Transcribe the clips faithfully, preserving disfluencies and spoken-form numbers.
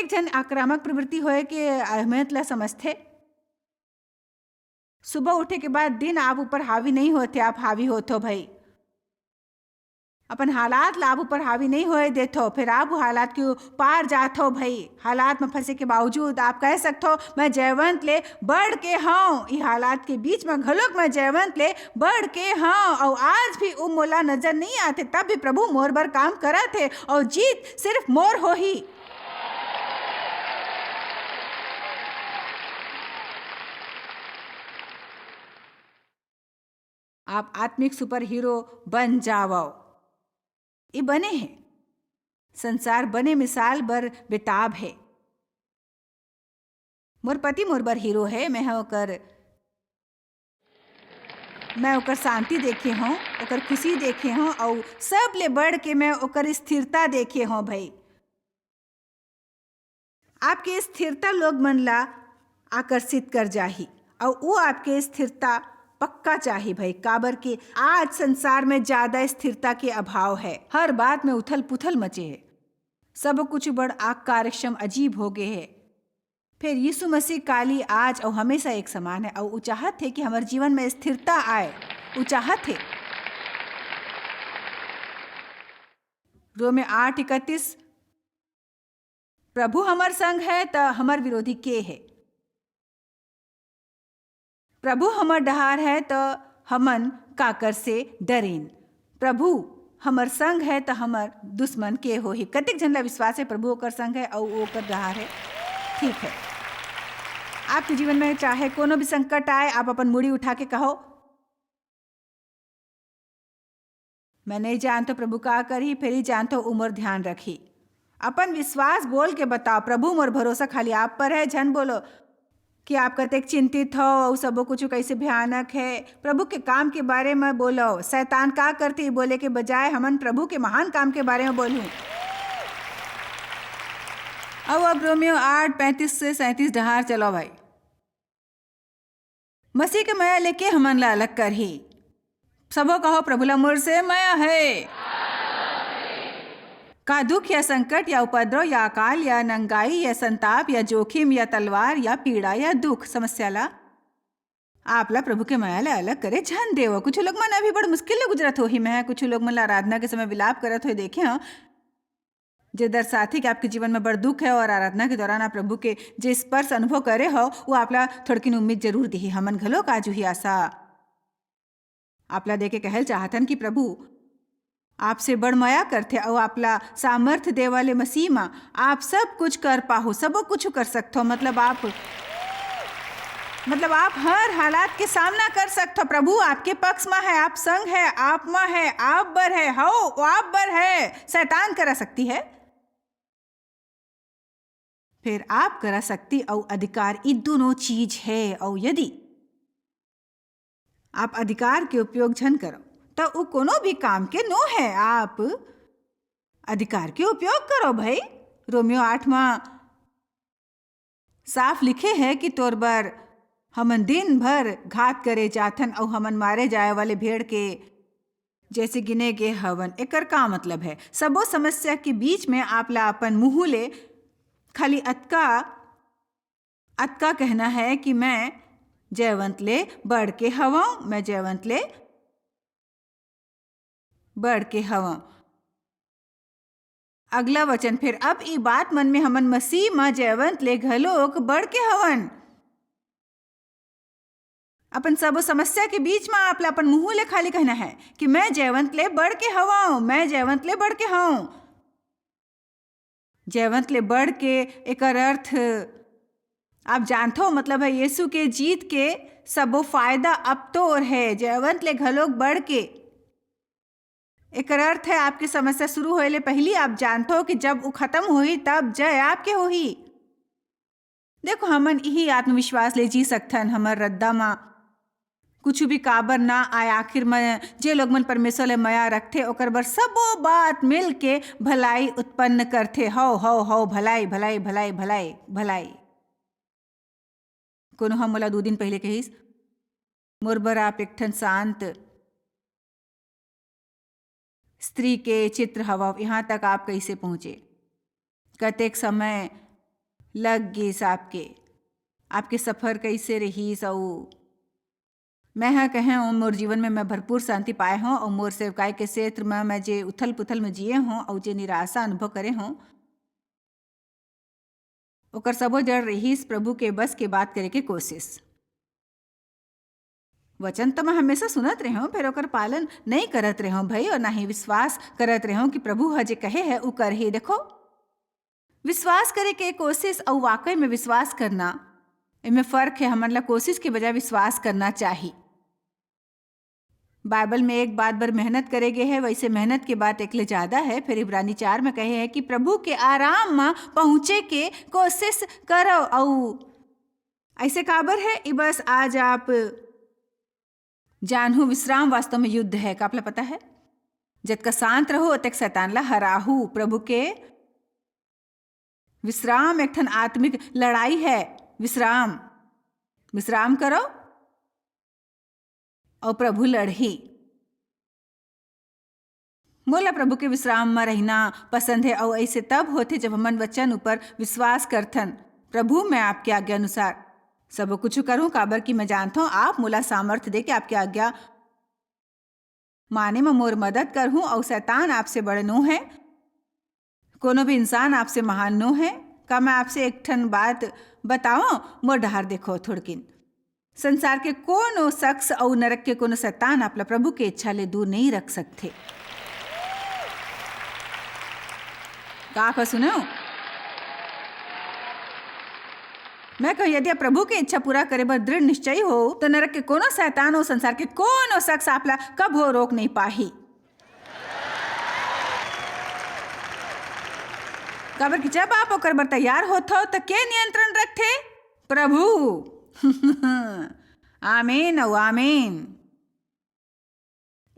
झन आक्रामक प्रवृत्ति होए के अहमियत ला समझथे। सुबह उठे के बाद दिन आप ऊपर हावी नहीं होथे, आप हावी होथो भाई। अपन हालात ला आप ऊपर हावी नहीं होए देथो, फिर आप हालात के पार जाथो भाई। हालात में फंसे के बावजूद आप कह सकथो, "मैं जयवंत ले बढ़ के हूँ।" ई हालात के बीच में घलोक मैं जयवंत ले बढ़ के हूँ, और आज भी वो मोला नजर नहीं आथे, तब भी प्रभु मोर बर काम करत हे, और जीत सिर्फ मोर होही। आप आत्मिक सुपर हीरो बन जावव। ये बने हे, संसार बने मिसाल बर बेताब हे। मोर पति मोर बर हीरो हे, मैं ह ओकर, मैं ओकर शांति देखे हूँ, ओकर खुशी देखे हूँ, और सब ले बढ़ के मैं ओकर स्थिरता देखे हूँ भाई। आपके स्थिरता लोग मन ला आकर्षित कर जाही, अउ वो आपके स्थिरता पक्का चाही भाई, काबर कि आज संसार में ज्यादा स्थिरता के अभाव है। हर बात में उथल पुथल मचे है, सब कुछ बड़ आग कार्यक्षम अजीब हो गए है। फिर यीशु मसीह काली, आज और हमेशा एक समान है, और वो चाहत है कि हमारे जीवन में स्थिरता आए। वो चाहत है। रोमे आठ इकतीस, "प्रभु हमर संग है, त हमर विरोधी के है? प्रभु हमर डहार है, त हमन काकर से डरेन? प्रभु हमर संग है, त हमर दुश्मन के होही?" कतेक झन ला विश्वास है, प्रभु ओकर संग है, अउ ओकर डहार है? ठीक है, आपके जीवन में चाहे कोनो भी संकट आए, आप अपन मुड़ी उठा के कहो, "मैं नहीं जानतो प्रभु का करही, फेर ही जानतो उमर ध्यान रखी।" अपन विश्वास बोल के बताओ, "प्रभु, मोर भरोसा खाली आप पर है।" झन बोलो कि आप कतेक चिंतित हो, अउ सबो कुछ कैसे भयानक है। प्रभु के काम के बारे में बोलो। शैतान का करथे, बोले के बजाय हमन प्रभु के महान काम के बारे में बोलूं। अब, अब रोमियो आठ पैंतीस से सैंतीस डहार चलो भाई। मसीह के मया लेके हमन ला अलग करही। सबो कहो, "प्रभु ला मोर से मया है।" का दुख या संकट या उपद्रव या अकाल या नंगाई या संताप या जोखिम या तलवार या पीड़ा या दुख, समस्या ला, आप ला प्रभु के मया ले अलग करे झन देवो। कुछ लोग मन अभी बड़ मुश्किल ले गुजरत होही। मैं कुछ लोग मन ला आराधना के समय विलाप करत हुए देखे हूँ, जे दर्शाथे कि आपके जीवन में बड़ दुख है और आराधना के दौरान आप प्रभु के जे स्पर्श अनुभव करे हो, वो आप ला थोड़किन उम्मीद जरूर देही। हमन घलो का जुही आशा आप ला देके कहल चाहथन कि प्रभु आपसे बड़ मया करथे अउ आप ला सामर्थ दे वाले मसीह म आप सब कुछ कर पाहो, सबो कुछ कर सकथो। मतलब आप, मतलब आप हर हालात के सामना कर सकथो। प्रभु आपके पक्ष म है, आप संग है, आप म है, आप बर है, हव, वो आप बर है। शैतान करा सकती है, फिर आप करा सकती अउ अधिकार, ई दोनों चीज है। अउ यदि आप अधिकार के उपयोग झन करो, त उ कोनो भी काम के नो है। आप अधिकार के उपयोग करो भाई। रोमियो आठ म साफ लिखे है कि तोर बर हमन दिन भर घात करे जाथन अउ हमन मारे जाए वाले भेड़ के जैसे गिने गे हवन। एकर का मतलब है? सबो समस्या के बीच में आप ला अपन मुंह ले खाली अतका, अतका कहना है कि मैं जयवंत ले बढ़ के हवं, मैं जयवंत ले बढ़ के हवं। अगला वचन, फिर अब ई बात मन में हमन मसीह म जयवंत ले घलोक बढ़ के हवन। अपन सबो समस्या के बीच म आप ला अपन मुंह ले खाली कहना है कि मैं जयवंत ले बढ़ के हवं, मैं जयवंत ले बढ़ के हवं। जयवंत ले बढ़ के एकर अर्थ आप जानथो, मतलब है यीशु के जीत के सबो फायदा अब तोर है, जयवंत ले घलोक बढ़ के। एकर अर्थ है आपके समस्या शुरू होए ले पहिली आप जानथो कि जब उ खत्म होही तब जय आपके होही। देखो, हमन इही आत्मविश्वास ले जी सकथन, हमर रद्दा म कुछु भी काबर ना आय। आखिर म जे लोग मन परमेश्वर ले मया रखथे, ओकर बर सबो बात मिल के भलाई उत्पन्न करथे। हौ, हौ, हौ, भलाई, भलाई, भलाई, भलाई, भलाई। कोनो ह मोला दू दिन पहिले कहिस, "मोर बर आप एक ठन शांत स्त्री के चित्र हवव, यहाँ तक आप कैसे पहुँचे?" कतेक समय लग गिस आपके? आपके सफर कइसे रहिस? अउ मैं ह कहेंव, मोर जीवन में मैं भरपूर शांति पाए हंव, अउ मोर सेवकाई के क्षेत्र में मैं जे उथल-पुथल में जिए हंव अउ जे निराशा अनुभव करे हंव, ओकर सबो जड़ रहिस प्रभु के बस के बात करे के कोशिश। वचन तो मैं हमेशा सुनत रहेंव, फेर ओकर पालन नइ करत रहेंव भई, अउ ना ही विश्वास करत रहेंव कि प्रभु ह जे कहे हे, उ करही। देखो, विश्वास करे के कोशिश अउ वाकई में विश्वास करना, एमे फर्क हे। हमन ला कोशिश के बजाय विश्वास करना चाही। बाइबल में एक बात बर मेहनत करे गे हे, वइसे मेहनत के बात एक ले ज्यादा हे। फेर इब्रानी चार में कहे हे कि प्रभु के आराम म पहुंचे के कोशिश करो। अउ अइसे काबर हे? इ बस आज आप जानहू, विश्राम वास्तव में युद्ध हे, का आप ला पता हे? जतका शांत रहू, ओतेक शैतान ला हराहू। प्रभु के विश्राम एक ठन आत्मिक लड़ाई हे। विश्राम, विश्राम करो अउ प्रभु लड़ही। मोला प्रभु के विश्राम म रहिना पसंद हे, अउ अइसे तब होथे, जब हमन वचन ऊपर विश्वास करथन। प्रभु, मैं आपके आज्ञा अनुसार सबो कुछ करूं, काबर कि मैं जानथंव, आप मोला सामर्थ दे के आपके आज्ञा माने म मोर मदद करहूं, अउ शैतान आपसे बड़े नो हे, कोनो भी इंसान आपसे महान नो हे। का मैं आपसे एक ठन बात बतावं? मोर डहार देखो थोड़किन। संसार के कोनो शख्स अउ नरक के कोनो शैतान आप ला प्रभु के इच्छा ले दूर नइ रख सकथे। का आप सुनव? मैं कहूं, यदि आप प्रभु के इच्छा पूरा करे बर दृढ़ निश्चयी हो, तो नरक के कोनो शैतान अउ संसार के कोनो शख्स आप ला कभो रोक नइ पाही। काबर कि जब आप ओकर बर तैयार होथव, त के नियंत्रण रखथे? प्रभु। आमीन अउ आमीन।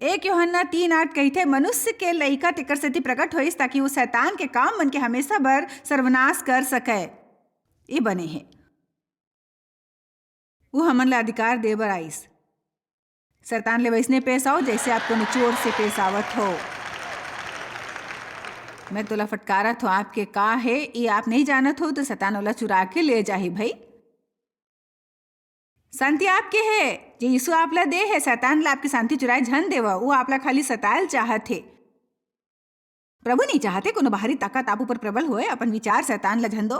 एक यूहन्ना तीन आठ कहिथे, "मनुष्य के लइका तेकर सेती प्रकट होइस, ताकि वो शैतान के काम मन के हमेशा बर सर्वनाश कर सकय।" ये बने हे, वो हमन ला अधिकार दे बर आइस। शैतान ले वैसने पेश आओ, जैसे आप कोनो चोर से पेश आवत हो। मैं तोला फटकारत हो, आपके का हे, ये आप नहीं जानत हो, तो शैतान ओला चुरा के ले जाही भाई। शांति आपके हे, जे यीशु आप ला दे हे, शैतान ला आपकी शांति चुराए झन देवा, वो आप ला खाली सतायल चाहत हे। प्रभु नहीं चाहते कोनो बाहरी ताकत आप ऊपर प्रबल होए, अपन विचार शैतान ला झन दो,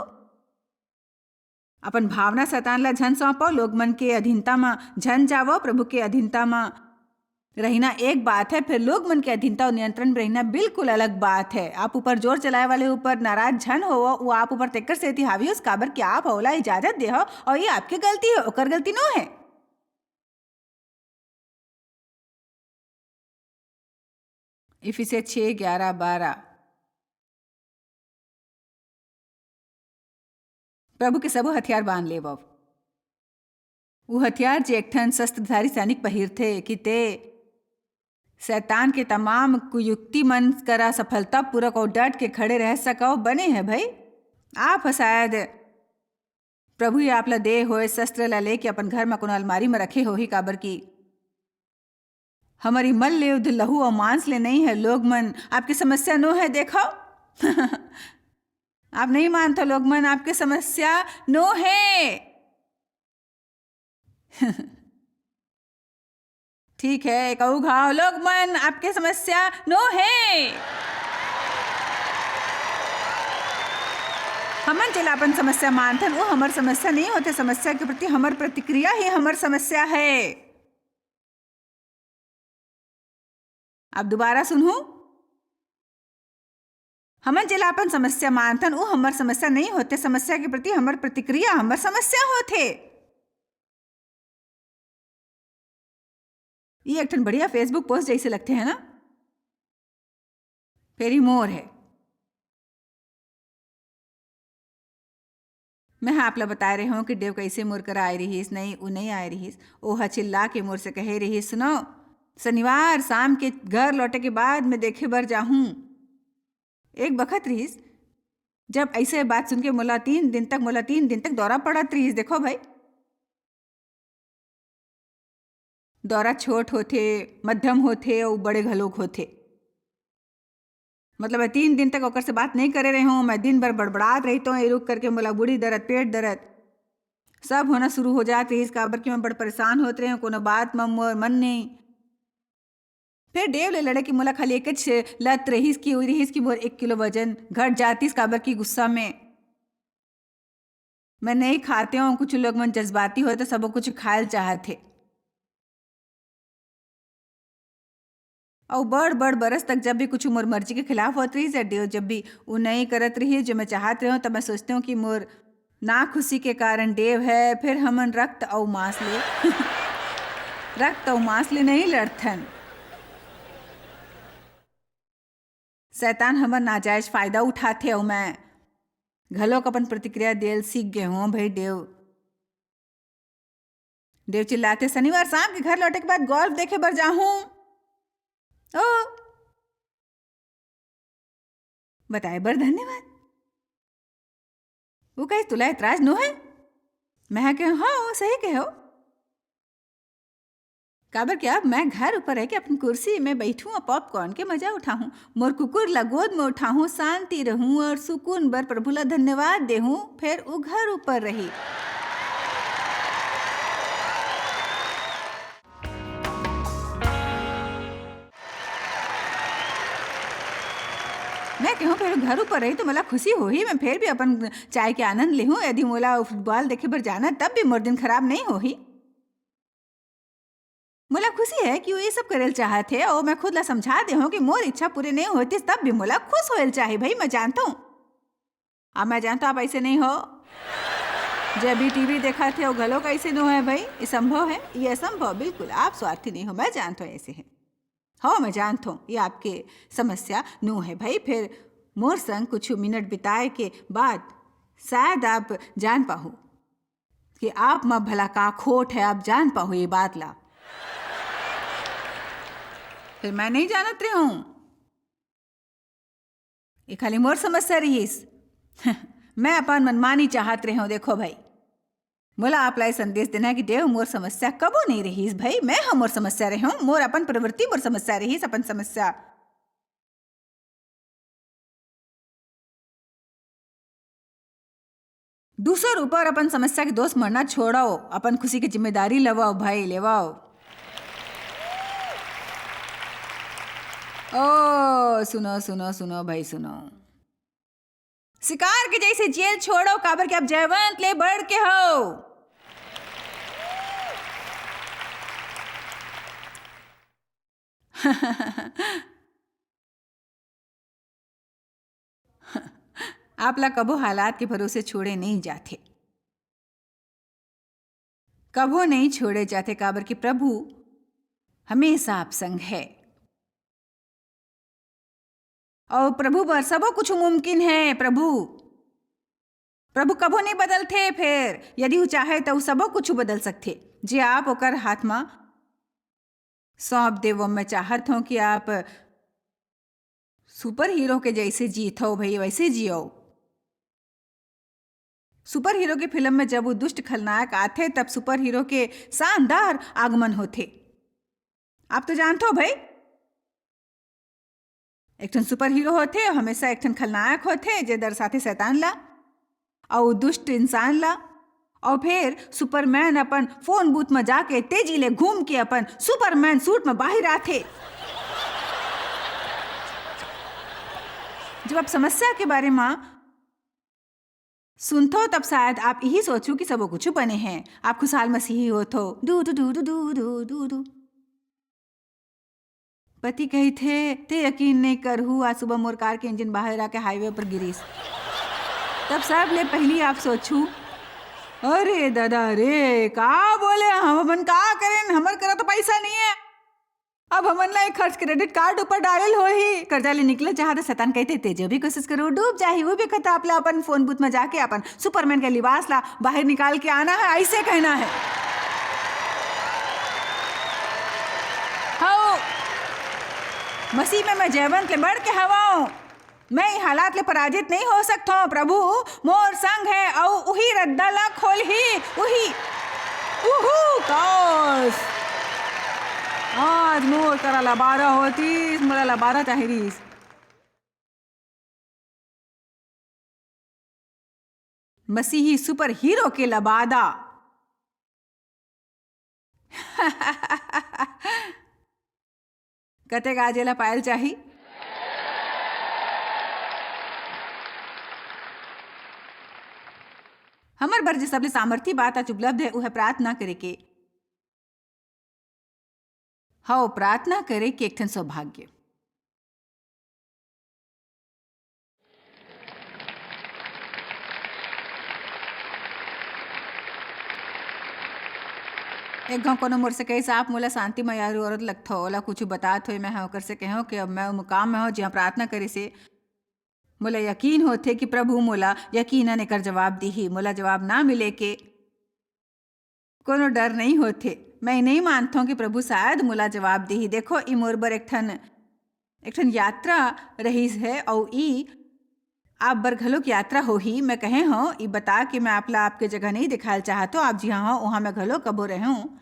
अपन भावना शैतान ला झन सौंपो, लोग मन के अधीनता म झन जावो। प्रभु के अधीनता म रहिना एक बात हे, फेर लोग मन के अधीनता अउ नियंत्रण में रहिना बिल्कुल अलग बात हे। आप ऊपर जोर चलाए वाले ऊपर नाराज झन होवो, वो आप ऊपर तेकर सेती हावी होस, काबर कि आप ओला इजाजत दे हो, अउ ये आपके गलती हे, ओकर गलती नो हे। इफिसिया छह, ग्यारह, बारह। प्रभु के सबो हथियार बांध लेवव। वो हथियार जे एक ठन शस्त्रधारी सैनिक पहिरथे, कि ते शैतान के तमाम कुयुक्ति मन करा सफलतापूर्वक अउ डट के खड़े रह सकव, बने हे भाई। आप ह शायद प्रभु ही आप ला दे होए शस्त्र ला लेके अपन घर म कोनो अलमारी म रखे होही, काबर कि हमर ई मल्ल युद्ध लहू अउ मांस ले नइ हे। लोग मन, आपके समस्या नो हे, देखव। आप नहीं मानथव, लोग मन, आपके समस्या नो हे। ठीक हे, एक अऊ घाव, लोग मन, आपके समस्या नो हे। हमन जेला अपन समस्या मानथन, वो हमर समस्या नहीं होथे। समस्या के प्रति हमर प्रतिक्रिया ही हमर समस्या हे। अब दोबारा सुनहू, हमन जेला अपन समस्या मानथन, वो हमर समस्या नहीं होथे। समस्या के प्रति हमर प्रतिक्रिया हमर समस्या होथे। ये एक ठन बढ़िया Facebook post जैसे लगथे, है ना? फेर ई मोर हे। मैं ह आप ला बताए रहे हूँ कि देव कैसे मोर करा आए रहिस, नहीं, उ नहीं आए रहिस। ओ ह चिल्ला के मोर से कहे रहिस, "सुनो, शनिवार शाम के घर लौटे के बाद मैं देखे बर जाहूँ।" एक बखत रहिस, जब ऐसे बात सुन के मोला तीन दिन तक, मोला तीन दिन तक दौरा पड़त रहिस। देखो भाई, दौरा छोट होथे, मध्यम होथे अउ बड़े घलोक होथे। मतलब, मैं तीन दिन तक ओकर से बात नहीं करे रहे हूँ। मैं दिन भर बड़बड़ात रहितो, ये रुक करके मोला बूढ़ी दर्द, पेट दर्द, सब होना शुरू हो जात रहिस, काबर कि मैं बड़ परेशान होत रहे हूँ, कोनो बात म मोर मन नहीं। फिर डेव ले लड़े कि मोला खाली एक लत रहिस कि, रहिस कि मोर एक किलो वजन घट जातिस, काबर कि गुस्सा में मैं नहीं खाते हूँ। कुछ लोग मन जज्बाती होए तो सबो कुछ खायल चाहत हे। अउ बड़ बड़ बरस तक जब भी कुछ मोर मर्जी के खिलाफ होत रहिस या डेव जब भी वो नहीं करत रहिस जो मैं चाहत रहे हूँ, तब मैं सोचते हूँ कि मोर ना खुशी के कारण डेव है। फिर हमन रक्त अउ मांस ले रक्त अउ मांस ले नहीं लड़थन। शैतान हमर नाजायज फायदा उठाथे अउ मैं घलोक अपन प्रतिक्रिया देल सीख गे हूँ। भाई डेव, डेव चिल्लाथे, "शनिवार शाम के घर लौटे के बाद गोल्फ देखे बर जाहूं।" ओ, बताए बर धन्यवाद। वो कहे, "तुला एतराज नो है?" मैं कहे, "हाँ, वो सही कहे हो।" काबर कि अब मैं घर ऊपर रह के अपन कुर्सी में बैठूं और पॉपकॉर्न के मजा उठाहूं, मोर कुकुर ला गोद में उठाहूं, शांति रहूं और सुकून बर प्रभु ला धन्यवाद देहूं, फिर वो घर ऊपर रही। मैं कहूं, फिर वो घर ऊपर रही तो मोला खुशी होही, मैं फिर भी अपन चाय के आनंद लेहूं। यदि मोला फुटबॉल देखे बर जाना, तब भी मोर दिन खराब नहीं होही। मोला खुशी है कि वो ये सब करल चाहत हे, और मैं खुद ला समझा दे हूँ कि मोर इच्छा पूरे नहीं होती, तब भी मोला खुश होयल चाहे। भाई, मैं जानता हूँ, अब मैं जानता हूँ आप ऐसे नहीं हो, जब भी टीवी देखा थे, वो घलो का ऐसे नो है भाई, ये संभव है? ये असंभव, बिल्कुल आप स्वार्थी नहीं हो, मैं जानता हूँ ऐसे है। हो, मैं जानता हूँ ये आपके समस्या नो है भाई। फिर मोर संग कुछ मिनट बिताए के बाद शायद आप जान पाहू कि आप म भला का खोट है, आप जान पाहू ये बात ला। फिर मैं नहीं जानत रहे हूँ, ये खाली मोर समस्या रहिस। मैं अपन मनमानी चाहत रहे हूँ। देखो भाई, मोला आप ला ये संदेश देना है कि देव मोर समस्या कबो नहीं रहिस भाई, मैं ह मोर समस्या रहे हूँ, मोर अपन प्रवृत्ति मोर समस्या रहिस, अपन समस्या। दूसर ऊपर अपन समस्या के दोष मरना छोड़ो, अपन खुशी के जिम्मेदारी लेवाओ भाई, लेवाओ। ओ सुनो, सुनो, सुनो भाई, सुनो। शिकार के जैसे जेल छोड़ो, काबर के आप जयवंत ले बढ़ के हो। आप ला कभो हालात के भरोसे छोड़े नहीं जाथे, कभो नहीं छोड़े जाथे, काबर कि प्रभु हमेशा आप संग है। और प्रभु बर सबो कुछ मुमकिन है। प्रभु, प्रभु कभो नहीं बदलथे, फेर यदि वो चाहे तो वो सबो कुछ बदल सकथे, जे आप ओकर हाथ मा सौंप देवो। मैं चाहत हूँ कि आप सुपर हीरो के जैसे जीत हो भाई, वैसे जियो। सुपर हीरो के फिल्म में जब वो दुष्ट खलनायक आथे, तब सुपर हीरो के शानदार आगमन होथे। आप तो जानते हो भाई, एक ठन सुपर हीरो होथे, हमेशा एक ठन खलनायक होथे, जे दर्शाथे शैतान ला, अउ दुष्ट इंसान ला। अउ फिर सुपरमैन अपन फोन बूथ में जाके तेजी ले घूम के अपन सुपरमैन सूट में बाहर आथे। जब आप समस्या के बारे में सुनथो, तब शायद आप यही सोचो कि सबो कुछ बने हैं, आप खुशहाल मसीही होथो। डू डू डू डू डू डू डू डू। पति कहिथे, "ते यकीन नहीं करहू, आज सुबह मोर कार के इंजन बाहर आके हाईवे पर गिरिस।" तब सब ले पहली आप सोचू, "अरे दादा रे, का बोले हम, अपन का करें, हमर करा तो पैसा नहीं है, अब हमन ला ये खर्च क्रेडिट कार्ड ऊपर डालेल होही।" कर्जा ले निकले चाहत शैतान कहते, "ते जो भी कोशिश करो, डूब जाही।" वो भी कहता, "आप ला अपन फोन बूथ में जाके अपन सुपरमैन के लिबास ला बाहर निकाल के आना है, ऐसे कहना है।" हव, मसीह में मैं जयवंत ले बढ़ के हवं। मैं ई हालात ले पराजित नहीं हो सकथों। प्रभु मोर संग है, अउ उही रद्दा ला खोलही, उही। उहू, काश, आज मोर करा ला बारह होतीस, मोला ला बारह चाही रहीस। मसीही सुपर हीरो के लबादा। कतेक आज एला पायल चाही? हमर बर जे सबले सामर्थी बात आज उपलब्ध हे, वो हे प्रार्थना करे के। हव, प्रार्थना करे के एक ठन सौभाग्य। एक घांव कोनो मोर से कहिस, "आप मोला शांति मयारू औरत लगथव।" ओला कुछु बतात होय, मैं ह ओकर से कहेंव कि अब मैं ओ मुकाम में हव, जिहां प्रार्थना करे से मोला यकीन होथे कि प्रभु मोला यकीनन एकर जवाब दिही। मोला जवाब ना मिले के कोनो डर नहीं होथे। मैं नहीं मानथों कि प्रभु शायद मोला जवाब दिही। देखो, ई मोर बर एक ठन, एक ठन यात्रा रहीस हे, अउ ई आप बर घलोक यात्रा होही। मैं कहे हंव, ई बता के मैं आपला आपके जगह नहीं दिखायल चाहत हंव। आप जिहां हव, उहां मैं घलो कभो रहेंव।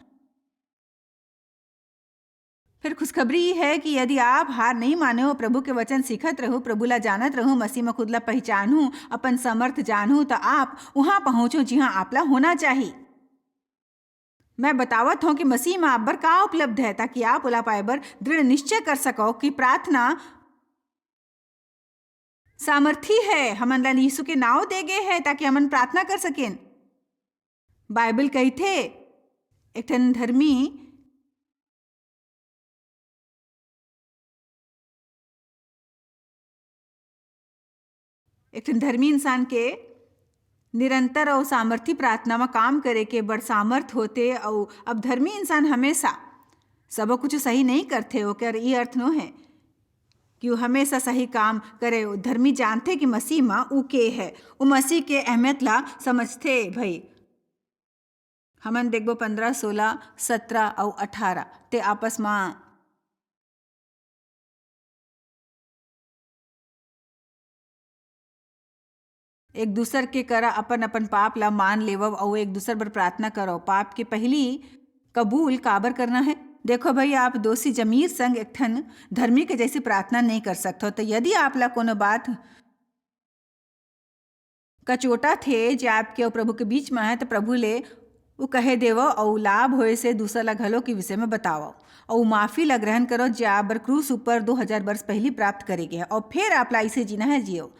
फिर खुशखबरी ई है कि यदि आप हार नहीं माने हो, प्रभु के वचन सीखत रहू, प्रभु ला जानत रहू, मसीह में खुद ला पहचानू, अपन समर्थ जानू, तो आप वहां पहुंचो जिहां आपला होना चाही। मैं बतावत हूं कि मसीह में आप बर का उपलब्ध है, ताकि आप ओला पाए बर दृढ़ निश्चय कर सको कि प्रार्थना सामर्थी है। हमन ला यीशु के नाव दे गे है ताकि हमन प्रार्थना कर सकेन। बाइबल कहिथे, एक ठन धर्मी, एक ठन धर्मी इंसान के निरंतर अउ सामर्थी प्रार्थना म काम करे के बड़ सामर्थ होथे। अउ अब धर्मी इंसान हमेशा सबो कुछ सही नहीं करथे, ओकर ई अर्थ नो है कि वो हमेशा सही काम करे। वो धर्मी जानथे कि मसीह म ऊ के है, वो मसीह के अहमियत ला समझथे। भाई, हमन देखबो पंद्रह, सोलह, सत्रह अउ अठारह, ते आपस म एक दूसर के करा अपन अपन पाप ला मान लेवव अउ एक दूसर बर प्रार्थना करव। पाप के पहिली कबूल काबर करना है? देखो भाई, आप दोषी जमीर संग एक ठन धर्मी के जैसी प्रार्थना नहीं कर सकत हो। तो यदि आप ला कोनो बात कचोटत हे, जे आपके अउ प्रभु के बीच म हे, त प्रभु ले उ कहे देवव, अउ लाभ होए से दूसर ला घलो के विषय म बतावव, अउ माफी ला ग्रहण करव, जे आप बर क्रूस ऊपर दो हजार वर्ष पहिली प्राप्त करे गे हे, अउ फेर आप ला अइसे जीना हे, जियव।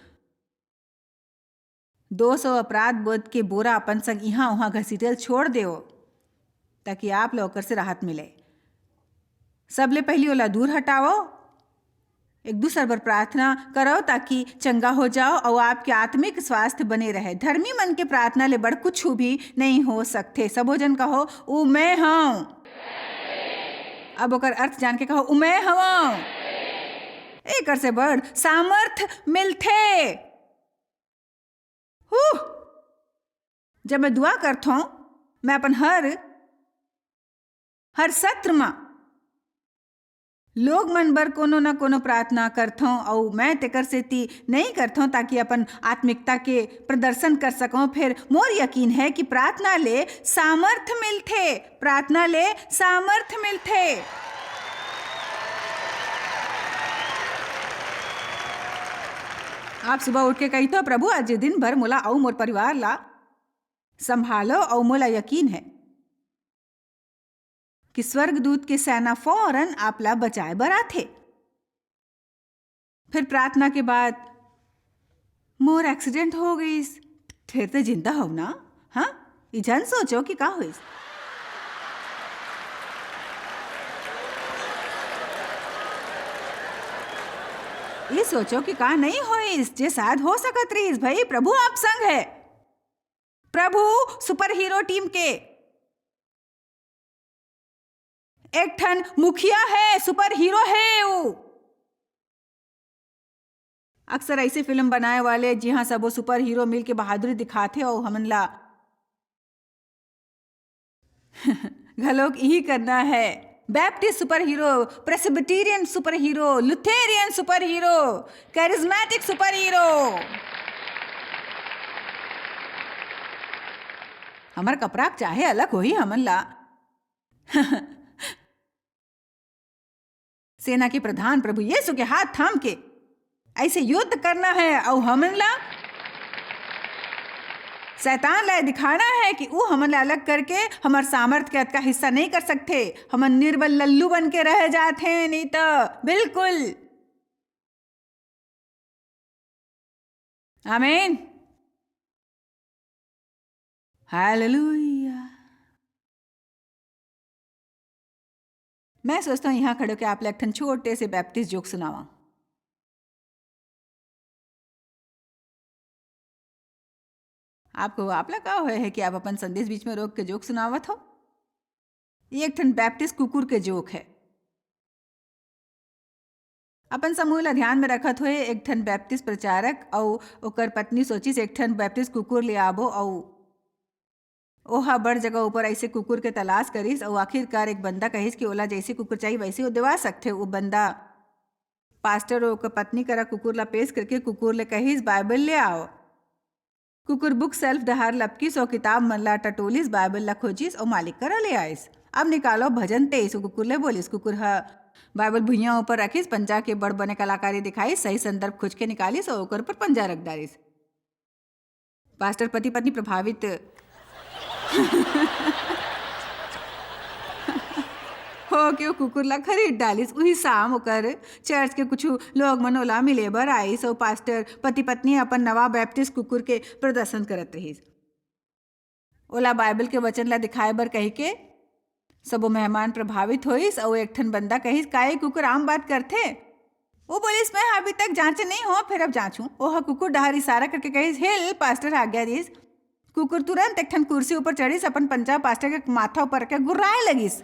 दोष अउ अपराध बोध के बोरा अपन संग इहां उहां घसीटल छोड़ देवव, ताकि आप ला ओकर से राहत मिले। सबले पहिली ओला दूर हटावव, एक दूसर बर प्रार्थना करव ताकि चंगा हो जाओ अउ आपके आत्मिक स्वास्थ्य बने रहे। धर्मी मन के प्रार्थना ले बड़ कुछु भी नहीं हो सकथे। सबो जन कहो, "उ मैं हंव।" अब ओकर अर्थ जान के कहो, "उ मैं हवंव।" एकर से बड़ सामर्थ मिलथे। हू, जब मैं दुआ करथौं, मैं अपन हर, हर सत्र म लोग मन बर कोनो न कोनो प्रार्थना करथौं, अउ मैं तेकर सेती नइ करथौं, ताकि अपन आत्मिकता के प्रदर्शन कर सकौं। फेर मोर यकीन हे कि प्रार्थना ले सामर्थ मिलथे, प्रार्थना ले सामर्थ मिलथे। आप सुबह उठ के कहिथो, "प्रभु, आज ये दिन भर मोला अउ मोर परिवार ला संभालो," अउ मोला यकीन हे कि स्वर्गदूत के सेना फौरन आप ला बचाए बर आथे। फिर प्रार्थना के बाद, "मोर एक्सीडेंट हो गइस, फेर ते जिंदा हव ना? हाँ, ई झन सोचो कि का होइस। ई सोचो कि का नहीं होइस, जे शायद हो सकत रहिस। भाई, प्रभु आप संग हे। प्रभु सुपर हीरो टीम के एक ठन मुखिया हे, सुपर हीरो हे ऊ। अक्सर ऐसे फिल्म बनाए वाले, जिहां सबो सुपर हीरो मिलके बहादुरी दिखाथे, अउ हमन ला घलोक इही करना है। Baptist super hero, Presbyterian super hero, Lutheran super hero, charismatic super hero. हमर कपड़ा चाहे अलग होही, हमन ला सेना के प्रधान प्रभु यीशु के हाथ थाम के ऐसे युद्ध करना है, अउ हमन ला शैतान ला दिखाना है कि ऊ हमन ला अलग करके हमर सामर्थ के अतका हिस्सा नहीं कर सकथे। हमन निर्बल लल्लू बन के रह जाथे, नहीं तो। बिल्कुल। आमीन। हालेलुया। मैं सोचता हूँ, यहाँ खड़े होके आप ला एक ठन छोटे से बैप्टिस्ट जोक सुनावा। आपको, आप ला का होए है कि आप अपन संदेश बीच में रोक के जोक सुनावत हो? ये एक ठन बैप्टिस्ट कुकुर के जोक है। अपन समूह ला ध्यान में रखत हुए एक ठन बैप्टिस्ट प्रचारक अउ ओकर पत्नी सोचिस, एक ठन बैप्टिस्ट कुकुर ले आबो, अउ ओहा बड़ जगह ऊपर ऐसे कुकुर के तलाश करिस, अउ आखिरकार एक बंदा कहिस कि ओला जैसे कुकुर चाहिए, वैसे वो देवा सकथे। वो बंदा पास्टर अउ ओकर पत्नी करा कुकुर ला पेश करके कुकुर ले कहिस, "बाइबल ले आओ।" कुकुर बुक शेल्फ डहार लपकिस अउ किताब मन ला टटोलिस, बाइबल ला खोजिस अउ मालिक करा ले आइस। "अब निकालो भजन तेईस," वो कुकुर ले बोलिस। कुकुर ह बाइबल भुइयां ऊपर रखिस, पंजा के बड़ बने कलाकारी दिखाइस, सही संदर्भ खोज के निकालिस अउ ओकर ऊपर पंजा रख डारिस। पास्टर पति पत्नी प्रभावित हो के वो कुकुर ला खरीद डालिस। उही शाम ओकर चर्च के कुछ लोग मन ओला मिले बर आइस अउ पास्टर पति पत्नी अपन नवा बैप्टिस्ट कुकुर के प्रदर्शन करत रहिस। ओला बाइबल के वचन ला दिखाए बर कहिके सबो मेहमान प्रभावित होइस अउ एक ठन बंदा कहिस, "का ये कुकुर आम बात करथे?" वो बोलिस, "मैं अभी तक जांचे नहीं हो, फिर अब जांचूं।" ओह कुकुर डहार इशारा करके कहिस, "हिल।" पास्टर आज्ञा दिस। कुकुर तुरंत एक ठन कुर्सी ऊपर चढ़िस, अपन पंजा पास्टर के माथा ऊपर के गुर्राए लगिस।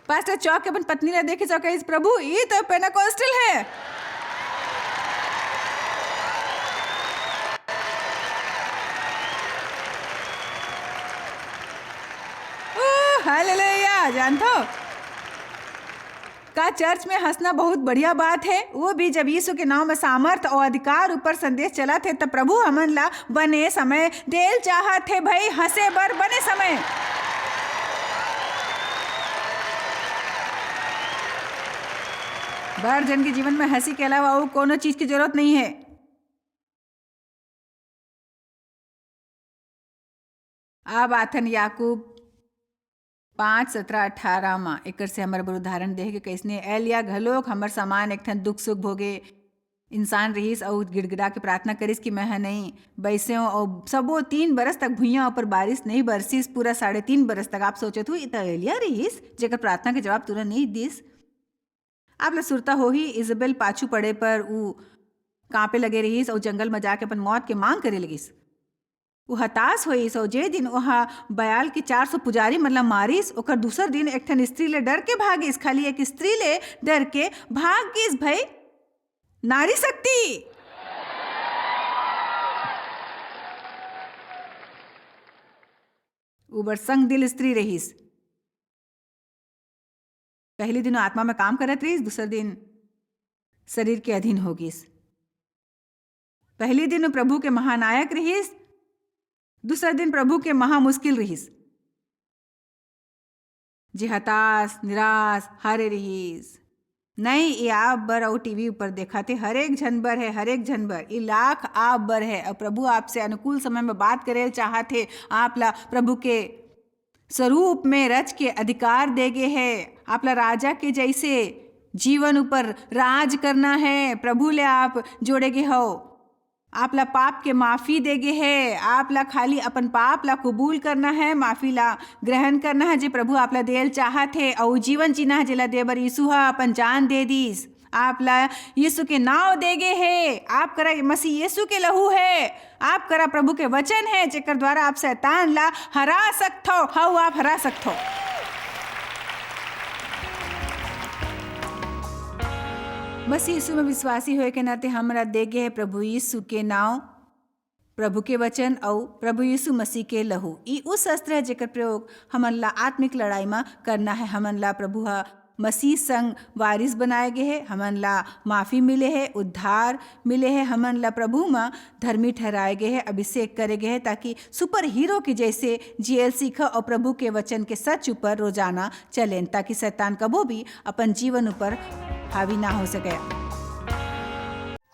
पास्टर चौंक के अपन पत्नी ला देखिस अउ कहिस, "प्रभु, ये तो पेनाकोस्टल है।" ओ, हालेलुया, जानथो? का चर्च में हंसना बहुत बढ़िया बात है, वो भी जब यीशु के नाम में सामर्थ और अधिकार ऊपर संदेश चलत है, त प्रभु हमन ला बने समय देल चाहत हे भई, हंसे बर बने समय। बड़ जन के जीवन में हंसी के अलावा अउ कोनो चीज की जरूरत नहीं है। अब आथन याकूब पाँच, सतरा, अठारह म, एकर से हमर बर उदाहरण देहे के कइसने एलिया घलोक हमर समान एक ठन दुख सुख भोगे इंसान रिहिस अउ गिड़गिड़ा के प्रार्थना करिस कि मैं ह नहीं बइसेंव, अउ सबो तीन बरस तक भुइयां ऊपर बारिश नहीं बरसिस, पूरा साढ़े तीन बरस तक। आप सोचत हो, ये त एलिया रिहिस, जेकर प्रार्थना के जवाब तुरंत नहीं दिस। आप ला सुरता होही, इजबेल पाछू पड़े पर ऊ कांपे लगे रिहिस अउ जंगल म जाके अपन मौत के मांग करे लगिस। ऊ हताश होइस अउ जे दिन ओहा बयाल के चार सौ पुजारी मन ला मारिस, ओकर दूसर दिन एक ठन स्त्री ले डर के भागिस। खाली एक स्त्री ले डर के भाग गिस भई। नारी शक्ति। ऊ बड़ संग दिल स्त्री रहिस। पहली दिन वो आत्मा में काम करत रहिस, दूसर दिन शरीर के अधीन हो गिस। पहली दिन वो प्रभु के महानायक रहिस, दूसर दिन प्रभु के महामुश्किल रहिस। जे हताश, निराश, हारे रहिस, नहीं, ये आप बर अउ टीवी ऊपर देखाथे, हरेक झन बर है, हरेक झन बर, ये लाख आप बर है। अउ प्रभु आपसे अनुकूल समय में बात करे चाहत हे, आप ला प्रभु के स्वरूप में रच के अधिकार दे गे है। आप ला राजा के जैसे जीवन ऊपर राज करना है। प्रभु ले आप जोड़े गे हो। आप ला पाप के माफी दे गे है। आप ला खाली अपन पाप ला कबूल करना है, माफी ला ग्रहण करना है, जे प्रभु आप ला देल चाहत हे, अउ जीवन जीना है, जेला दे बर यीशु ह अपन जान दे दीस। आप ला यीशु के नाव दे गे हे। आप करा मसीह यीशु के लहू है। आप करा प्रभु के वचन है, जेकर द्वारा आप शैतान ला हरा सकथो। हऊ, आप हरा सकथो। मसीह यीशु में विश्वासी होए के नाते हमरा दे गे हे प्रभु यीशु के नाव, प्रभु के वचन अउ प्रभु यीशु मसीह के लहू। ई उ शस्त्र है, जेकर प्रयोग हमन ला आत्मिक लड़ाई म करना है। हमन ला प्रभु ह मसीह संग वारिस बनाए गे हे, हमन ला माफी मिले हे, उद्धार मिले हे, हमन ला प्रभु म धर्मी ठहराए गे हे, अभिषेक करे गे हे, ताकि सुपर हीरो के जैसे जियल सीख अउ प्रभु के वचन के सच ऊपर रोजाना चलेन, ताकि शैतान कभू भी अपन जीवन ऊपर हावी ना हो सके।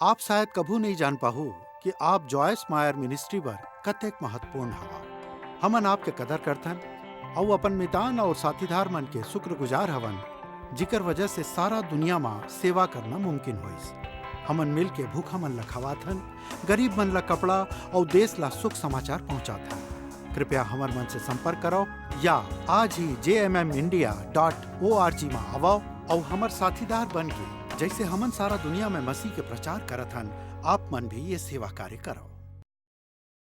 आप शायद कभू नइ जान पाहू कि आप जॉयस मायर मिनिस्ट्री बर कतेक महत्वपूर्ण हवा। हमन आपके कदर करथन अउ अपन मितान अउ साथीदार मन के शुक्रगुजार हवन, जिकर वजह से सारा दुनिया म सेवा करना मुमकिन होइस। हमन मिल के भूखा मन ल खवाथन, गरीब मन ल कपड़ा अउ देश ल सुख समाचार पहुंचाथन। कृपया हमर मन से संपर्क करव या आज ही जे M M India dot O R G म आवव अउ हमर साथीदार बन के, जैसे हमन सारा दुनिया में मसीह के प्रचार करत हन, आप मन भी ये सेवा कार्य करव।